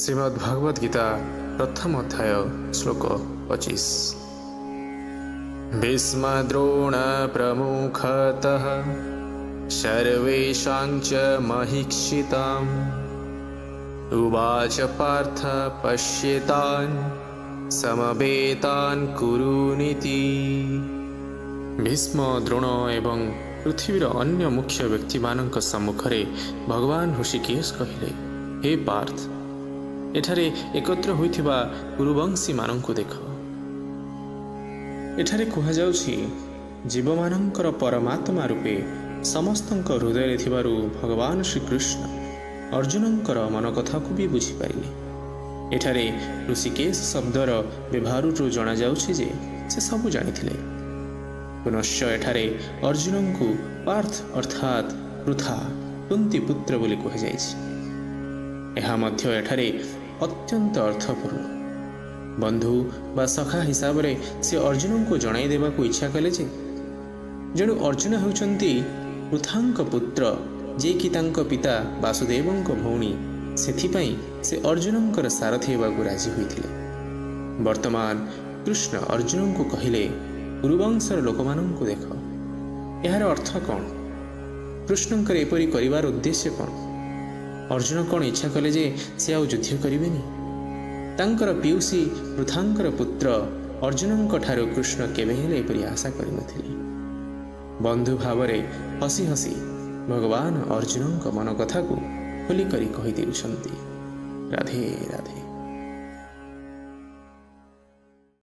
ଶ୍ରୀମଦ୍ ଭଗବଦ ଗୀତା ପ୍ରଥମ ଅଧ୍ୟାୟ ଶ୍ଲୋକ 25। ଭୀଷ୍ମଦ୍ରୋଣ ପ୍ରମୁଖତଃ ସର୍ବେଷାଂ ଚ ମହୀକ୍ଷିତାମ୍ ଉବାଚ ପାର୍ଥ ପଶ୍ୟେତାନ୍ ସମବେତାନ୍ କୁରୁନିତି। ଭୀଷ୍ମ, ଦ୍ରୋଣ ଏବଂ ପୃଥିବୀର ଅନ୍ୟ ମୁଖ୍ୟ ବ୍ୟକ୍ତିମାନଙ୍କ ସମ୍ମୁଖରେ ଭଗବାନ ହୃଷିକେଶ କହିଲେ, ହେ ପାର୍ଥ, ଏଠାରେ ଏକତ୍ର ହୋଇଥିବା କୁରୁବଂଶୀମାନଙ୍କୁ ଦେଖ। ଏଠାରେ କୁହାଯାଉଛି, ଜୀବମାନଙ୍କର ପରମାତ୍ମା ରୂପେ ସମସ୍ତଙ୍କ ହୃଦୟରେ ଥିବାରୁ ଭଗବାନ ଶ୍ରୀକୃଷ୍ଣ ଅର୍ଜୁନଙ୍କର ମନ କଥାକୁ ବି ବୁଝିପାରିଲେ। ଏଠାରେ ଋଷିକେଶ ଶବ୍ଦର ବ୍ୟବହାରରୁ ଜଣାଯାଉଛି ଯେ ସେ ସବୁ ଜାଣିଥିଲେ। ପୁନଶ୍ଚ ଏଠାରେ ଅର୍ଜୁନଙ୍କୁ ପାର୍ଥ ଅର୍ଥାତ୍ ପୃଥା, କୁନ୍ତି ପୁତ୍ର ବୋଲି କୁହାଯାଇଛି। ଏହା ମଧ୍ୟ ଏଠାରେ ଅତ୍ୟନ୍ତ ଅର୍ଥପୂର୍ଣ୍ଣ। ବନ୍ଧୁ ବା ସଖା ହିସାବରେ ସେ ଅର୍ଜୁନଙ୍କୁ ଜଣାଇ ଦେବାକୁ ଇଚ୍ଛା କଲେ ଯେ ଯେଣୁ ଅର୍ଜୁନ ହେଉଛନ୍ତି ପୃଥାଙ୍କ ପୁତ୍ର, ଯିଏକି ତାଙ୍କ ପିତା ବାସୁଦେବଙ୍କ ଭଉଣୀ, ସେଥିପାଇଁ ସେ ଅର୍ଜୁନଙ୍କର ସାରଥି ହେବାକୁ ରାଜି ହୋଇଥିଲେ। ବର୍ତ୍ତମାନ କୃଷ୍ଣ ଅର୍ଜୁନଙ୍କୁ କହିଲେ, କୁରୁବଂଶର ଲୋକମାନଙ୍କୁ ଦେଖ। ଏହାର ଅର୍ଥ କ'ଣ? କୃଷ୍ଣଙ୍କର ଏପରି କରିବାର ଉଦ୍ଦେଶ୍ୟ କ'ଣ? ଅର୍ଜୁନ କ'ଣ ଇଚ୍ଛା କଲେ ଯେ ସେ ଆଉ ଯୁଦ୍ଧ କରିବେନି? ତାଙ୍କର ପିଉସୀ ପୃଥାଙ୍କର ପୁତ୍ର ଅର୍ଜୁନଙ୍କ ଠାରୁ କୃଷ୍ଣ କେବେ ହେଲେ ଏପରି ଆଶା କରିନଥିଲେ। ବନ୍ଧୁ ଭାବରେ ହସି ହସି ଭଗବାନ ଅର୍ଜୁନଙ୍କ ମନ କଥାକୁ ଖୋଲି କରି କହିଦେଉଛନ୍ତି। ରାଧେ ରାଧେ।